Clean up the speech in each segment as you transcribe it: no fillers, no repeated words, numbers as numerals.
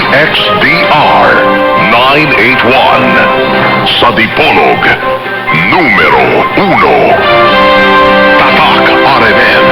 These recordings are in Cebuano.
DXDR 981. Sa Dipolog, numero 1. Tatak RMN.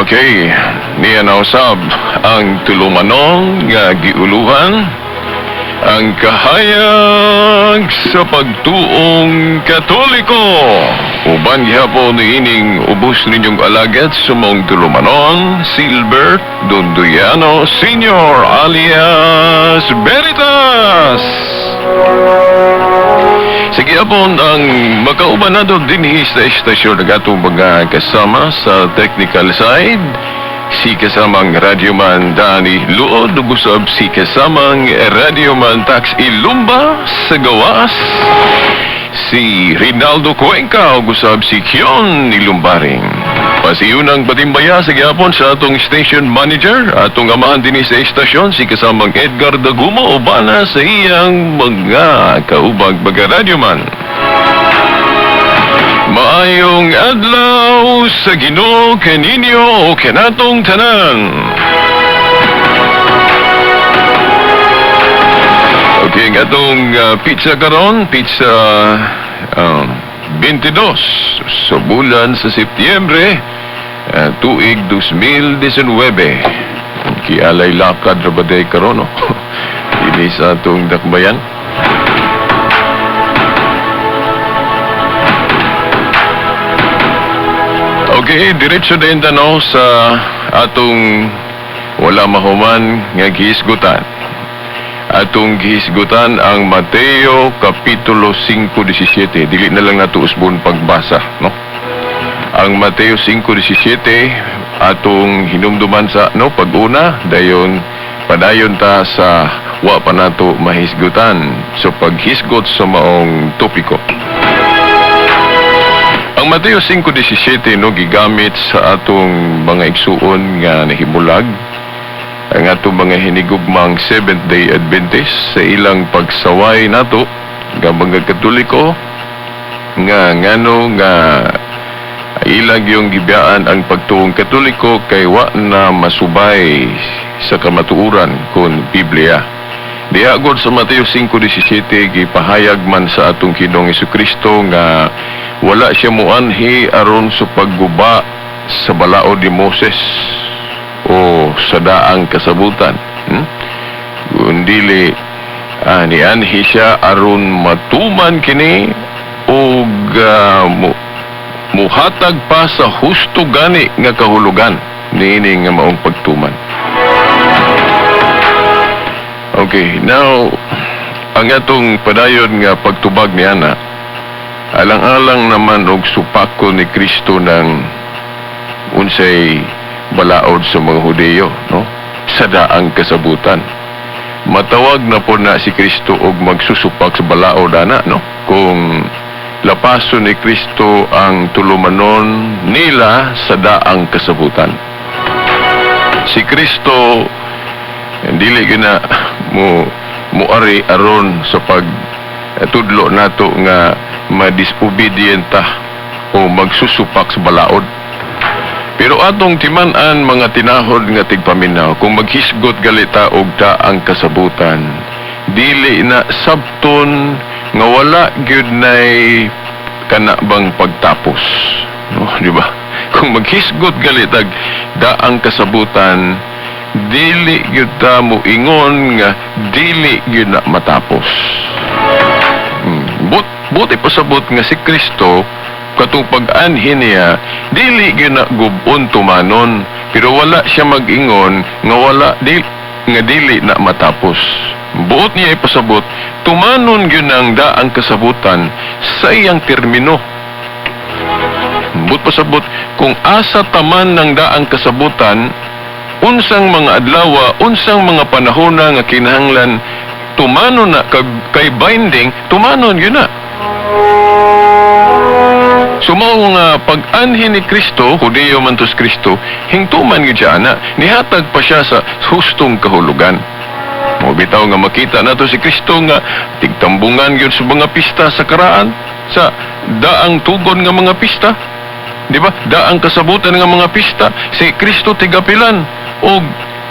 Okay, niya nausab ang tulumanon nga giuluhan ang kahayag sa pagtuong Katoliko. Uban gihapon niining ubos ninyong alagad sa maong tulumanon, Silbert Donduyano Sr. alias Veritas. Sige apon ang makauban nato dinhi sa estasyon ng atong mga kasama sa technical side, si kasamang radyoman Danny Luod, ug usab si kasamang radyoman Tax Ilumba sa gawas, si Rinaldo Cuenca ug usab si Kion Ilumbaring. Pasiyunang patimbaya sa gihapon sa atong station manager, atong amahan dinhi sa estasyon, si kasamang Edgar Dagumo, ubana sa iyang mga kaubag mga radyoman. Maayong adlaw sa Ginoo kaninyo o kanatong tanan. Okay, ang atong pizza karon, pizza 22 sa bulan sa Setyembre, tuig 2019. Kialay lakad ra ba day karon, no? Dili sa atong dakbayan. Okay, diretso din tanaw sa atong wala mahuman nga gihisgutan. Atong gihisgutan ang Mateo Kapitulo 5:17. Dili na lang nato usbon pagbasa, no? Ang Mateo 5:17 atong hinumduman sa no pag-una, dayon padayon ta sa wa pa nato mahisgutan sa paghisgot sa maong topiko. Ang Mateo 5:17 no gigamit sa atong mga igsuon nga nahimulag, ang atong mga hinigugmang Seventh Day Adventist sa ilang pagsaway nato nga mga Katoliko nga ngano nga ilang yung gibiyaan ang pagtuong Katoliko kay wa na masubay sa kamatuoran kon Biblia. Diha gud sa Mateo 5:17 gipahayag man sa atong Ginoong Hesukristo nga wala siya muanhi aron sa pagguba sa balaod ni Moses o sa daang kasabutan. Kundili nianhi siya aron matuman kini og muhatag pa sa husto gani nga kahulugan niini nga maong pagtuman. Okay, now ang atong padayon nga pagtubag niya na alang-alang naman og supako ni Kristo ng unsay balaod sa mga Hudeyo, no? Sa daang kasabutan. Matawag na po na si Kristo og magsusupak sa balaod ana, no? Kung lapason ni Kristo ang tulumanon nila sa daang kasabutan. Si Kristo dili gina mo muari aron sa pag tudlo nato nga ma-disobedient ta o magsusupak sa balaod. Pero atong timan-an mga tinahod nga tigpaminaw, kung maghisgot galita og daang kasabutan, dili na sabton nga wala gyud nay kana bang pagtapos, no, di ba? Kung maghisgot gali tag daang kasabutan, dili gyud ta moingon nga dili gyud na matapos. Buot ipasabot nga si Kristo, katong pag-anhi niya, dili gyud na gub-on tumanon, pero wala siya mag-ingon nga wala di, nga dili na matapos. Buot niya ipasabot, tumanon gyud ang daang kasabutan sa iyang termino. Buot pasabot, kung asa taman ng daang kasabutan, unsang mga adlawa, unsang mga panahona nga kinahanglan tumanon na kay binding, tumanon gyud na. So mao nga pag-anhi ni Kristo, Hudiyo man tos Kristo, hingtuman gyud siya ana, nihatag pa siya sa hustong kahulugan. Mo bitaw nga makita nato si Kristo nga tigtambungan gyud sa mga pista sa karaan, sa daang tugon nga mga pista. Di ba? Daang kasabutan nga mga pista, si Kristo tigapilan og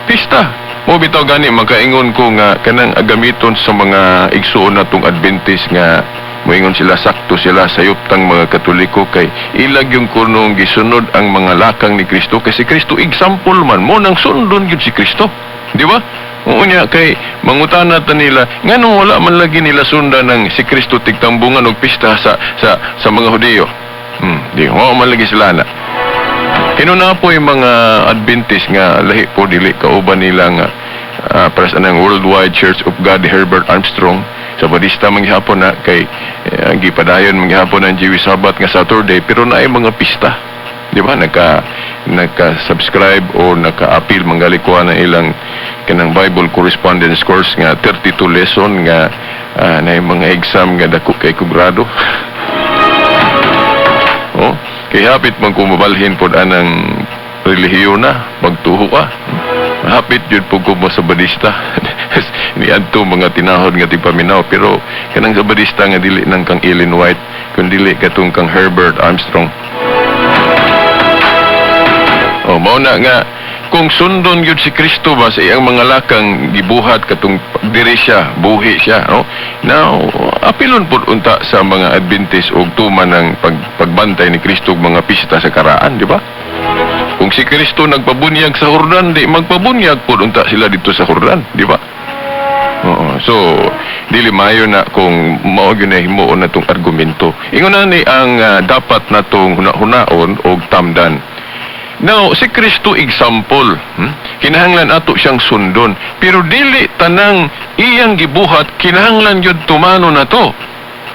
pista. Mo bitaw gani makaingon ko nga kanang agamiton sa mga igsuon natong Adventist nga moingon sila sakto sila sa yuptang mga Katoliko kay ilag yung kunong gisunod ang mga lakang ni Kristo, kay si Kristo example man mo nang sundon gyud si Kristo. Di ba? Oo niya, kay mangutana ta nila nganong wala man lagi nila sundan ng si Kristo tigtambungan og pista sa mga Hudiyo. Di wa man lagi sila na. Kinuna po yung mga Adventist nga lahi po dili kauban nila nga para sa anang Worldwide Church of God Herbert Armstrong sa Badista manghihapon na kay gipadayon manghihapon ang Jewish Sabbath nga Saturday, pero naay mga pista. Di ba? Naka-subscribe o naka-appeal manggali kuha na ilang kanang Bible Correspondence Course nga 32 lesson nga na mga exam nga dako kay grado. Oh, kay hapit man ko mabalhin pod anang relihiyon na magtuho ka. Hapit jud po ko mo sa Badista. Niadto mga tinahod nga tipaminaw, pero kanang sa Badista nga dili nang kang Ellen White kun dili katong kang Herbert Armstrong. Oh, mao na nga kung sundon gyud si Kristo ba sa iyang mga lakang gibuhat katong diri siya, buhi siya, no? Now, apilon pud unta sa mga Adventist og tuman ng pagbantay ni Kristo og mga pista sa karaan, di ba? Kung si Kristo nagpabunyag sa Jordan, di magpabunyag pud unta sila dito sa Jordan, di ba? Oo. So, dili maayo na kung mao gyud na himuon na tong argumento. Ingon na ni ang dapat natong huna-hunaon og tamdan. Now, si Kristo example, Kinahanglan ato siyang sundon, pero dili tanang iyang gibuhat kinahanglan gyud tumano na to.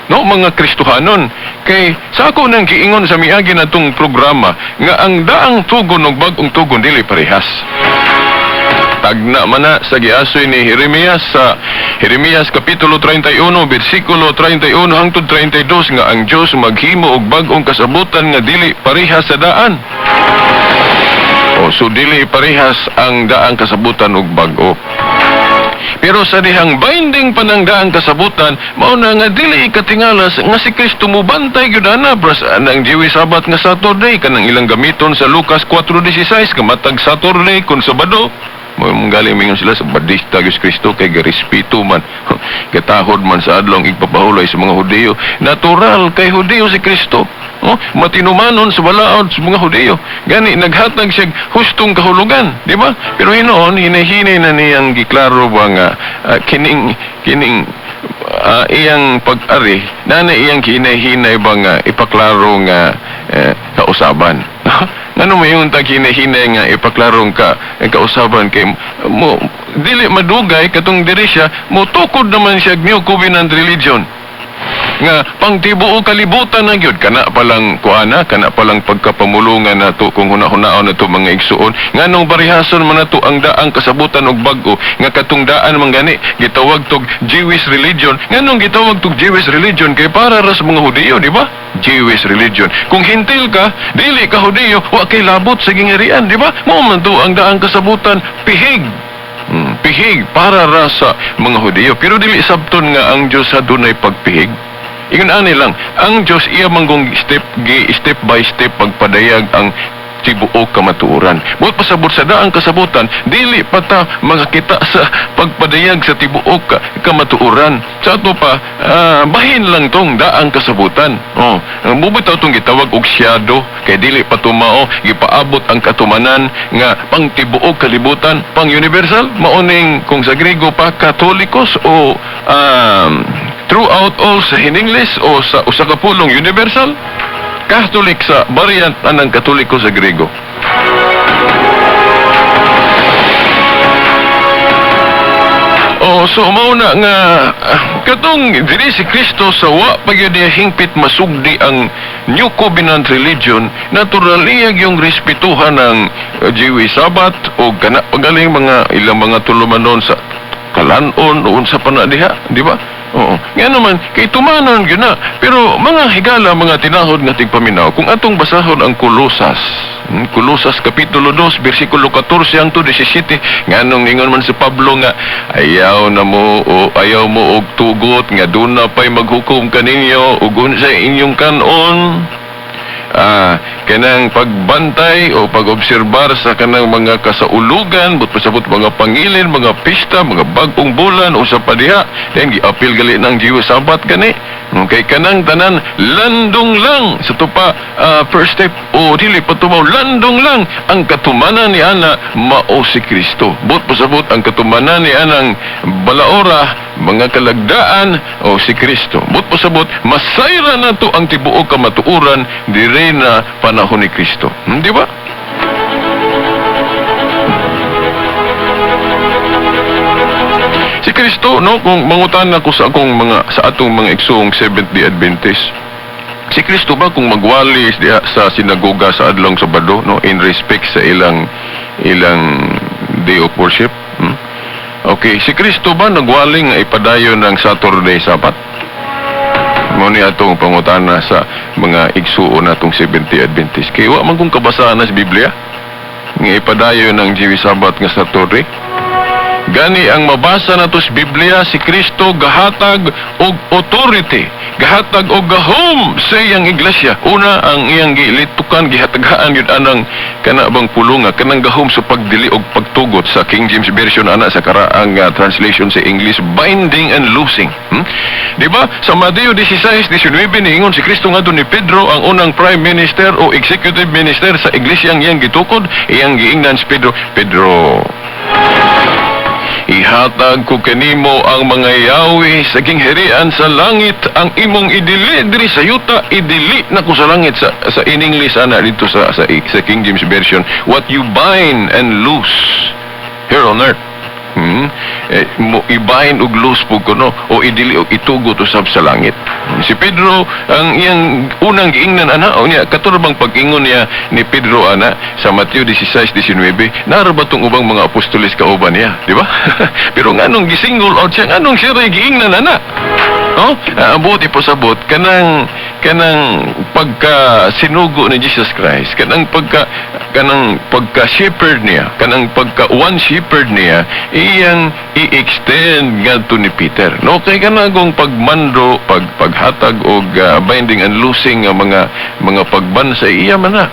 No, mga Kristohanon, kay sa ako nang giingon sa miagi natong programa nga ang daang tugon ug bag-ong tugon dili parehas. Tagna man na sa giasoy ni Jeremias sa Jeremias kapitulo 31 bersikulo 31 hangtod 32 nga ang Dios maghimo og bag-ong kasabutan nga dili parehas sa daan. O, so dili parehas ang daang kasabutan og bag-o. Pero sa dihang binding pa ng daang kasabutan, mao na nga dili ikatingalas nga si Kristo mubantay gyud ana bras anang Jewish Sabbath nga Saturday kanang ilang gamiton sa Lucas 4:16 kamatag Saturday kun Sabado. Manggaling mingon sila sa Badista gyud si Kristo kay garespeto man, gatahod man sa adlong igpapahulay sa mga Hudiyo. Natural kay Hudiyo si Kristo. Oh, matinumanon sa balaod sa mga Hudiyo. Gani naghatag siya hustong kahulugan, di ba? Pero hinoon hinahinay na niyang giklaro ba nga kining kining iyang pag-ari na na iyang hinahinay ba nga ipaklaro nga kausaban. Ngano may yung tag hinahinay nga ipaklarong ka kausaban kay mo dili madugay katong diri siya motukod naman siya New Covenant Religion nga pangtibuo kalibutan na gyud. Kana palang kuana, kana palang pagkapamulungan nato kung huna-hunaon nato, mga igsuon, nganong barihason man nato ang daang kasabutan og bag-o nga katong daan man gani gitawag tog Jewish religion? Nganong gitawag tog Jewish religion? Kay para ra sa mga Hudiyo, di ba? Jewish religion. Kung Hentil ka, dili ka Hudiyo, wa kay labot sa gingarian, di ba? Mao man to ang daang kasabutan, pihig. Pihig para ra sa mga Hudiyo. Pero dili sabton nga ang Dios adunay pagpihig. Ingon ani lang, ang Dios iya manggong step gi step by step pagpadayag ang tibuok kamatuoran. Buot pasabot, sa daang kasabutan, dili pa ta makakita sa pagpadayag sa tibuok kamatuoran. Sa ato pa, bahin lang tong daang kasabutan. Oh, ang bubitaw tong gitawag og shadow kay dili pa tumao gipaabot ang katumanan nga pang tibuok kalibutan, pang universal, mao ning kung sa Grego pa katolikos o throughout all sa English o sa usa ka pulong universal. Catholic sa variant anang Katoliko sa Grego. Oh, so mao na nga katong diri si Kristo sa wa pa gyud niya hingpit masugdi ang New Covenant religion, natural iya yung respetuhan ng Jewish Sabbath o kana pagaling mga ilang mga tulumanon sa kalanon o unsa pa na diha, di ba? Oo. Nga naman, kay tumanon gyud na. Pero mga higala, mga tinahod nga tigpaminaw, kung atong basahon ang Kolosas, Kolosas Kapitulo 2, versikulo 14 hangtod 17, nganong ningon man si Pablo nga ayaw na mo o ayaw mo og tugot nga duna pay maghukom kaninyo ug unsay inyong kanon, kanang pagbantay o pag-obserbar sa kanang mga kasaulugan, but pasabot mga pangilin, mga pista, mga bag-ong bulan o sa padiha, then giapil gali ng Jewish Sabbath gani. Okay, kanang tanan landong lang sa tupa, first step o dili pa tumaw, landong lang ang katumanan ni ana mao si Kristo. But pasabot ang katumanan ni anang balaora, mga kalagdaan o si Kristo. But pasabot masayra na to ang tibuok kamatuoran dire na panahon ni Kristo. Di ba? Si Kristo, no, kung mangutan ako sa akong mga sa atong mga igsoong Seventh-day Adventist, si Kristo ba kung magwali diha sa sinagoga sa adlong Sabado, no, in respect sa ilang ilang day of worship? Okay, si Kristo ba nagwali nga ipadayon ng Saturday Sabbath? Mao ni atong pangutana sa mga igsuon natong Seventh-day Adventist. Kay wa man kung kabasaan na sa Biblia nga ipadayon ng Jewish Sabbath nga Saturday. Gani ang mabasa nato sa Biblia, si Kristo gahatag og authority, gahatag og gahom sa iyang iglesia. Una, ang iyang gilitukan, gihatagaan yun anang kana bang pulunga, kanang gahom sa pagdili og pagtugot sa King James Version ana sa karaang translation sa English, binding and loosing. Di ba? Sa Mateo 16:19, niingon si Kristo ngadto ni Pedro, ang unang prime minister o executive minister sa iglesia ang iyang gitukod, iyang giingnan si Pedro, "Pedro, ihatag ko kanimo ang mga yawi sa gingharian sa langit. Ang imong idili diri sa yuta, idili na ko sa langit." Sa in English ana dito sa King James Version, "What you bind and loose here on earth." Eh, mo i-bind og loose po kuno o idili og itugot usab sa langit. Si Pedro ang iyang unang giingnan ana o niya kato bang pag-ingon niya ni Pedro ana sa Mateo 16:19, nara ba tong ubang mga apostoles kauban niya, di ba? Pero nganong gisingle out siya, nganong siya ray giingnan ana? No? Buot ipasabot kanang kanang pagka sinugo ni Jesus Christ, kanang pagka shepherd niya, kanang pagka one shepherd niya, iyang i-extend ngadto ni Peter. No, kay kanagong pagmando, paghatag og binding and loosing nga mga mga pagbansa, iya man na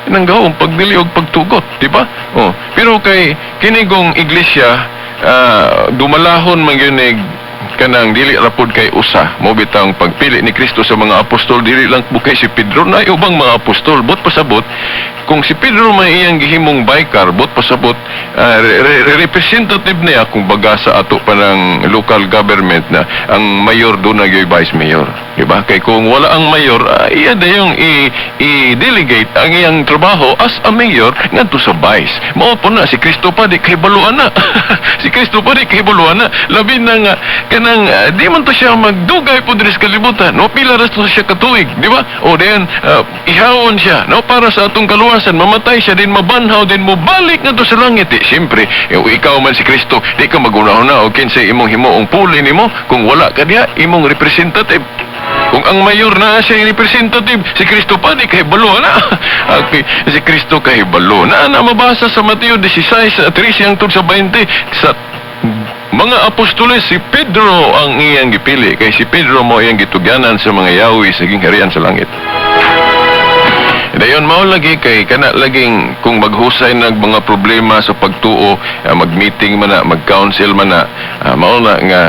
nang gahom pagdili og pagtugot, di ba? Oh, pero kay kinigong iglesia, dumalahon man gyud kanang dili ra pud kay usa. Mo bitang pagpili ni Kristo sa mga apostol, dili lang po kay si Pedro na ubang mga apostol. But pasabot kung si Pedro may iyang gihimong vicar, but pasabot representative niya kung baga sa ato pa ng local government na ang mayor doon na vice mayor, di ba? Kay kung wala ang mayor, iya dayong i-delegate ang iyang trabaho as a mayor ngadto sa vice. Mao po na si Kristo pa di kay baluan na, si Kristo pa di kay baluan na, labi na nga kanang di man to siya magdugay po diri sa kalibutan, no? Pila ra to siya katuig, di ba? O then ihawon siya, no, para sa atong kaluwasan. Mamatay siya din, mabanhaw din, mobalik ngadto sa langit. Eh, siyempre, ikaw man si Kristo, di ka maguna-una o kinsay imong himuong puli nimo kung wala ka diha imong representative. Kung ang mayor na siya yung representative, si Kristo pa di kay balo na. Okay, si Kristo kay balo na na mabasa sa Mateo 16, 13 hangtod sa 20, sa mga apostoles, si Pedro ang iyang gipili kay si Pedro mo iyang gitugyanan sa mga yawi sa gingharian sa langit. Dayon mao lagi kay kana laging kung maghusay nag mga problema sa pagtuo, mag-meeting man na, mag-council man na, mao na nga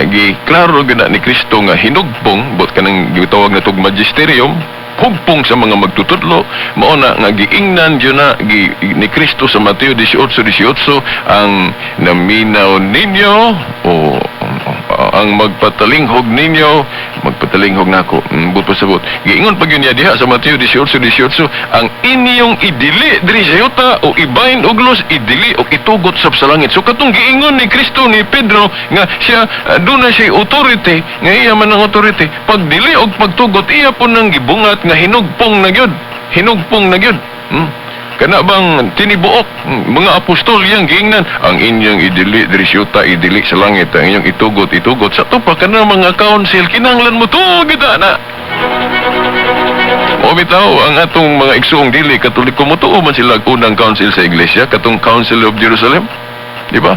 gi klaro gyud na ni Kristo nga hinugpong but kanang gitawag na tog magisterium, hugpong sa mga magtutudlo. Mao na nga giingnan gyud na gi, ni Kristo sa Mateo 18:18, ang naminaw ninyo o ang magpatalinghog ninyo, magpatalinghog nako. But pasabot, giingon pa gyud niya diha sa Mateo 18:18, ang inyong idili diri sa yuta o i-bind og loose, idili o itugot sab sa langit. So katong giingon ni Kristo ni Pedro nga siya duna siya authority, nga iya man ang authority pagdili og pagtugot, iya po nang gibungat nga hinugpong na gyud, hinugpong na gyud. Kana bang tinibuok mga apostol yang giingnan ang inyong idili diri sa yuta, idili sa langit, ang inyong itugot, itugot sa tupa. Kana mga council kinahanglan mo to gid na. O bitaw ang atong mga igsuong dili Katoliko, motuo man sila og unang council sa iglesia, katong Council of Jerusalem, di ba?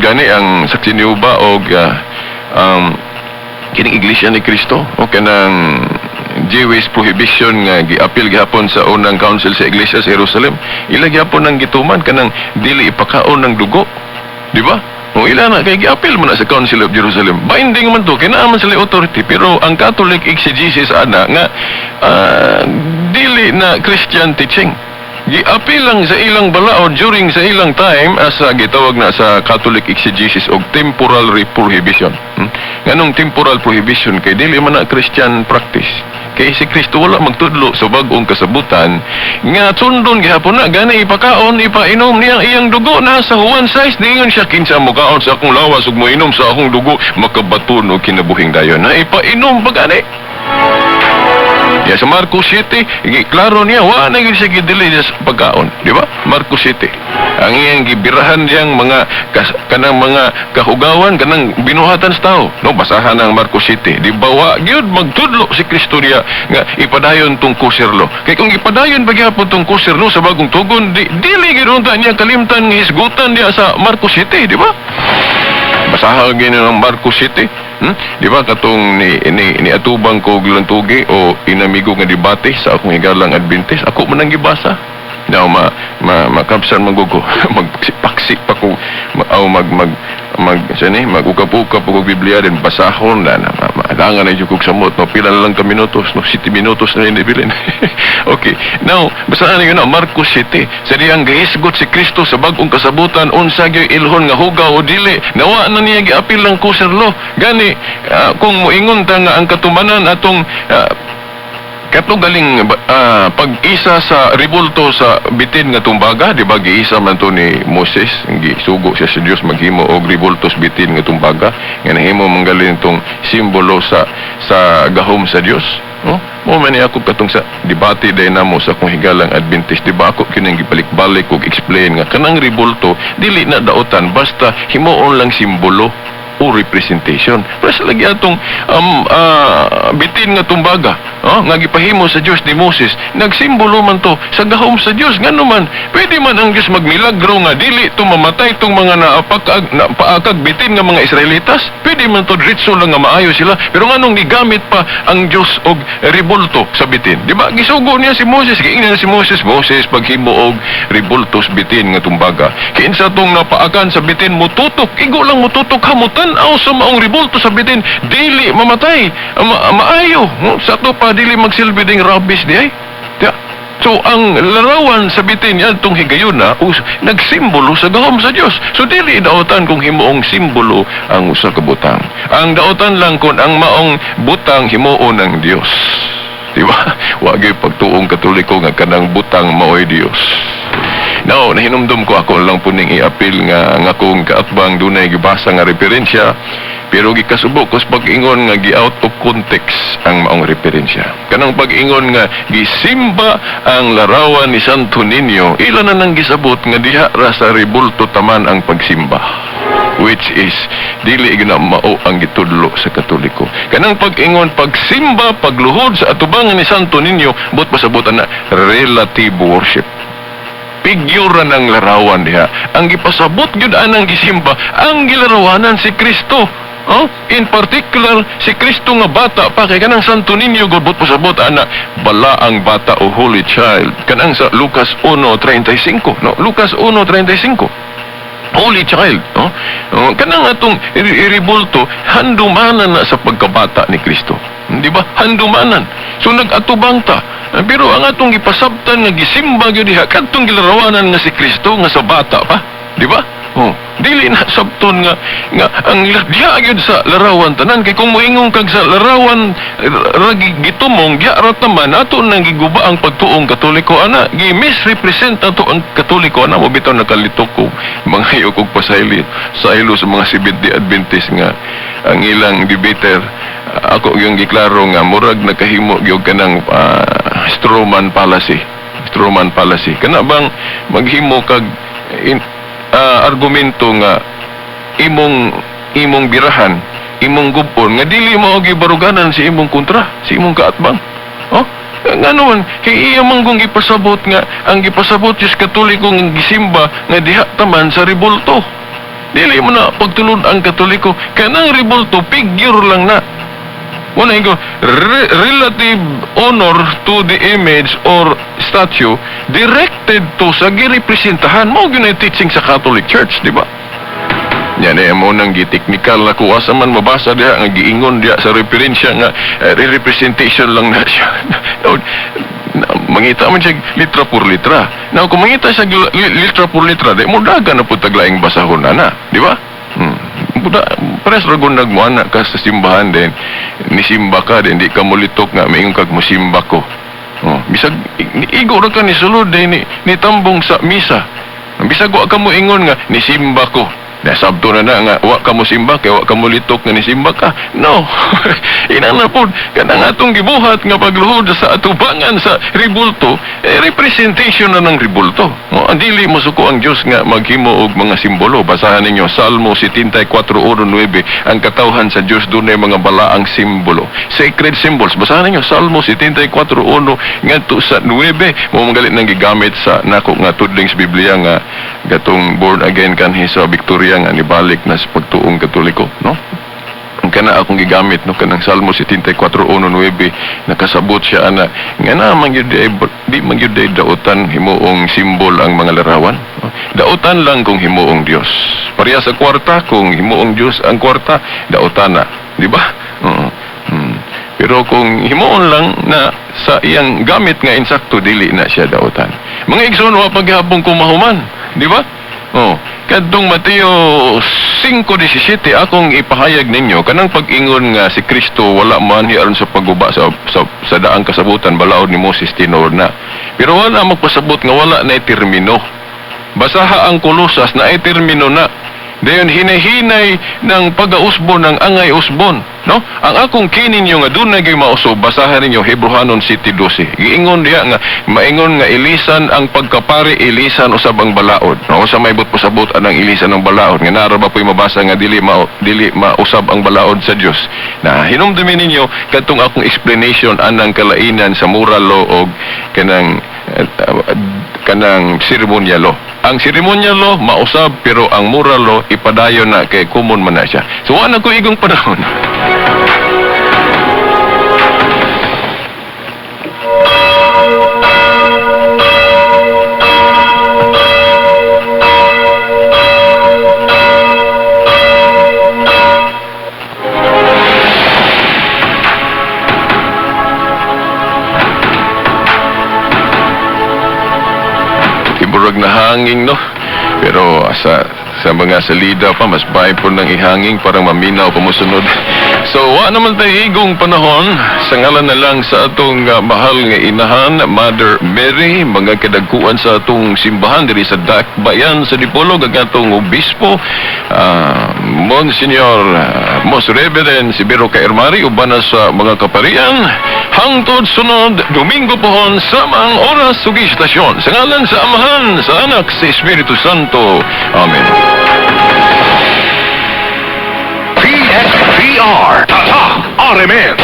Gani ang Saksi ni Jehova og kining Iglesia ni Cristo o kanang Jewish prohibition nga giapil gihapon sa unang council sa iglesia sa Jerusalem, ila gihapon nang gituman kanang dili ipakaon ng dugo, di ba? O ila na kay giapil man na sa Council of Jerusalem. Binding man to, kay naa man sila authority, pero ang Catholic exegesis ana nga dili na Christian teaching. Giapil lang sa ilang balaod during sa ilang time as gitawag na sa Catholic exegesis og temporal prohibition. Nganong temporal prohibition? Kay dili man na Christian practice. Kay si Kristo wala magtudlo sa bag-ong kasabutan nga sundon gihapon na gani ipakaon, ipainom niya iyang dugo na sa Juan 6. Niingon siya, "Kinsa mokaon sa akong lawas ug moinom sa akong dugo, makabaton og kinabuhing dayon." Na ipainom pa gani. Ya sa Marcos 7, klaro niya, wa na gyud siya gidili sa pagkaon, di ba? Marcos 7. Ang iyang gibirahan diyang mga kanang mga kahugawan, kanang binuhatan sa tao. No, basahan ang Marcos 7. Di ba wa gyud magtudlo si Kristo niya nga ipadayon tong kosher law? Kay kung ipadayon pa gyapon tong kosher law sa bagong tugon, di, dili gyud unta niya kalimtan nga hisgutan niya sa Marcos 7, di ba? Basahan gyud ang Marcos 7. Di ba katong ni atubang ko og lantugi o inamigo nga debate sa akong higalang Adventist, ako man ang gibasa. Now ma ma makapsan man ko, magpaksi pa ko ma, aw mag mag mag sa ni magukap-ukap og Biblia din, basahon na na maalangan na jud kog samot, no? Pila na lang ka minutos, no? 7 minutos na inibilin. Okay, now basahan ninyo na Marcos 7 sa diyang gihisgot si Kristo sa bag-ong kasabutan unsa gyud ilhon nga hugaw o dili. Nawa na niya giapil ang kosher law. Gani kung moingon ta nga ang katumanan atong kato galing pag-isa sa rebulto sa bitin nga tumbaga, di ba giisa man to ni Moses, gisugo siya sa Dios maghimo og rebulto sa bitin nga tumbaga nga nahimo man galing tong simbolo sa gahom sa Dios. No? Mo man ni ako katong sa debate day namo sa akong higalang Adventist, di ba ako kining gibalik-balik og explain nga kanang rebulto dili na daotan basta himuon lang simbolo o representation. Pero sa lagi atong bitin nga tumbaga, oh, nga gipahimo sa Dios ni Moses, nagsimbolo man to sa gahom sa Dios. Ngano man, pwede man ang Dios magmilagro nga dili to mamatay tong mga naapakag, napaakag bitin nga mga Israelitas. Pwede man to diretso lang nga maayo sila. Pero nganong gigamit pa ang Dios og rebulto sa bitin? Di ba? Gisugo niya si Moses, giingnan niya si Moses, "Moses, paghimo og rebulto sa bitin nga tumbaga. Kinsa tong napaakan sa bitin mututok, igo lang mututok ha, mutan-aw sa maong rebulto sa bitin, dili mamatay, maayo." No? Sa to pa dili magsilbi ding rabies di ay. Di, so ang larawan sa bitin yadtong higayuna us, nagsimbolo sa gahom sa Dios. So dili daotan kung himuong simbolo ang usa ka butang. Ang daotan lang kung ang maong butang himuon ng Dios. Di ba? Wa gyud pagtuong Katoliko nga kanang butang maoy Dios. Now, nahinumdum ko, ako lang po ning iapil nga ang akong kaatbang dunay gibasa nga referensya, pero gikasubo ko sa pag-ingon nga gi-out of context ang maong referensya. Kanang pag-ingon nga gisimba ang larawan ni Santo Niño, ila na nang gisabot nga diha ra sa rebulto taman ang pagsimba, which is dili gyud na mao ang gitudlo sa Katoliko. Kanang pag-ingon pagsimba, pagluhod sa atubangan ni Santo Niño, but pasabutan na relative worship, figura ng larawan diha. Ang gipasabot gyud anang gisimba, ang gilarawanan si Kristo. Oh, in particular si Kristo nga bata pa kay kanang Santo Niño gud, buot pasabot ana balaang bata o holy child, kanang sa Lucas 1:35, no? Lucas 1:35, holy child, no? Oh, kanang atong iribulto, handumanan na sa pagkabata ni Kristo, di ba? Handumanan. So nag-atubang ta. Pero ang atong gipasabtan nga gisimba gyud diha kadtong gilarawanan nga si Kristo nga sa bata pa, di ba? Oh, dili na sabton nga nga ang diha gyud sa larawan tanan, kay kung moingon kag sa larawan ra gitumong diha ra taman, ato nang giguba ang pagtuong Katoliko ana, gi misrepresent ato ang Katoliko ana. Mo bitaw nakalitok ko mangayo kog pasaylo sa mga Seventh-day Adventist nga ang ilang debater, ako yung giklaro nga murag nakahimo gyud kanang strawman fallacy. Strawman fallacy kana bang maghimo kag argumento nga imong imong birahan, imong gubon nga dili mo gibaruganan si imong kontra, si imong kaatbang. Oh, ngano man kay iya man kung gipasabot nga ang gipasabot sa Katoliko nga gisimba nga diha taman sa ribulto. Dili mo na pagtulod ang Katoliko, kanang ribulto figure lang na. Wala ko relative honor to the image or statue directed to sa girepresentahan mo, gyud teaching sa Catholic Church, di ba? Yan eh, mo nang giteknikal na kuha sa man mabasa diha nga giingon diha sa referensya nga representation lang na siya. No, na, mangita man siya litra por litra. Now, kung mangita siya litra por litra, di mo daga na po taglaing basahon na na, di ba? Buda, pares ra gud nagmuana ka sa simbahan din, nisimba ka din, di ka mulitok nga maingon kag musimba ko. Oh, bisag igo ra ka ni sulod din ni tambong sa misa. Bisag wa ka mo ingon nga nisimba ko. Nasabto na na nga wa ka mo simba kay wa ka mo litok nga nisimba ka. No. Ina na pod kanang atong gibuhat nga pagluhod sa atubangan sa ribulto, eh, representation na ng ribulto. Mo ang dili mo suko ang Dios nga maghimo og mga simbolo. Basahan ninyo Salmo 74:9, ang katawhan sa Dios dunay mga balaang simbolo. Sacred symbols. Basahan ninyo Salmo 74:1 ngadto sa 9. Mo magalit nang gigamit sa nako nga tudling sa Biblia nga gatong born again kanhi sa Victoria nga nibalik na sa pagtuong Katoliko, no? Ang kana akong gigamit, no, kanang Salmo 74:1-9, nakasabot siya ana nga na man gyud di man gyud ay dautan himuong simbol ang mga larawan. Dautan lang kung himuong Dios. Pareha sa kwarta, kung himuong Dios ang kwarta, dautan na, di ba? Oo. Pero kung himuon lang na sa iyang gamit nga insakto, dili na siya dautan. Mga igsoon, wa paghapon ko mahuman, di ba? Oh, kadtong Mateo 5:17 akong ipahayag ninyo kanang pag-ingon nga si Kristo wala man aron sa pagguba sa daang kasabutan, balaod ni Moses tinuod na. Pero wala magpasabot nga wala na termino. Basaha ang Kolosas na ay termino na. Dayon hinahinay ng pag-ausbon ng angay usbon, no? Ang akong kininyo nga dunay gyud mausob, basahan ninyo Hebrehanon 7:12. Giingon diha nga maingon nga ilisan ang pagkapari, ilisan usab ang balaod. No, sa may but pasabot anang ilisan ang balaod nga nara ba po'y mabasa nga dili mausab ang balaod sa Dios. Na hinumdumi ninyo kadtong akong explanation anang kalainan sa moral law og kanang kanang seremonial law. Ang seremonial law mausab, pero ang moral law ipadayon na kay common man na siya. So wala ko igong panahon. Murag na hanging, no? Pero sa mga salida pa, mas bahay po ng ihanging parang maminaw pa mosunod. So, wa naman tayo igong panahon. Sa ngalan na lang sa atong mahal nga inahan, Mother Mary, mga kadagkuan sa atong simbahan diri sa Dakbayan sa Dipolog, ang atong obispo, Monsignor, Most Reverend Severo Kaermari, uban na sa mga kaparian, hangtod sunod Domingo pohon sa mga oras ug istasyon. Sa ngalan sa Amahan, sa Anak, sa Espiritu Santo. Amen. PSPR Tatak RMN.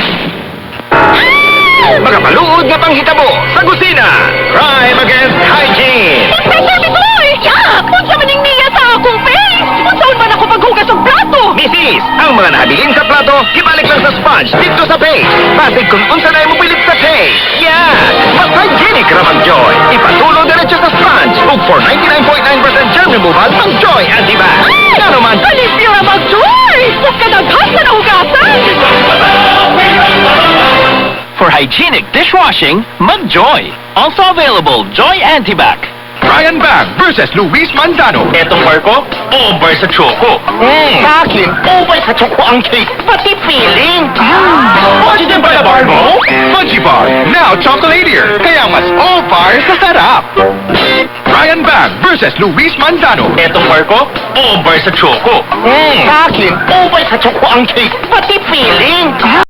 Mga maluod nga panghitabo sa kusina. Crime against hygiene. Professor Bitoy! Yak! Unsa man ning niya sa akong face? Unsaon man ako paghugas og plato? Misis, ang mga nahabilin sa plato, ibalik lang sa sponge dito sa paste. Basig kung unsa na mo pilit sa taste. Yeah! Mas hygienic ra mag Joy. Ipatulo diretso sa sponge. Ug for 99.9% germ removal ang Joy Antibac. Ngano man, Alipyo ra mag-Joy! Ug kadaghan sa nahugasan! For hygienic dishwashing, mag-Joy. Also available, Joy Antibac. Brian Bang versus Luis Manzano. Etong bar ko, over sa choco. Sa akin, over sa choco ang cake. Pati feeling. Fudgy din pala bar mo? Fudgy Bar, now chocolatier. Kaya mas over sa sarap. Brian Bang versus Luis Manzano. Etong bar ko, over sa choco. Sa akin, over sa choco ang cake. Pati feeling.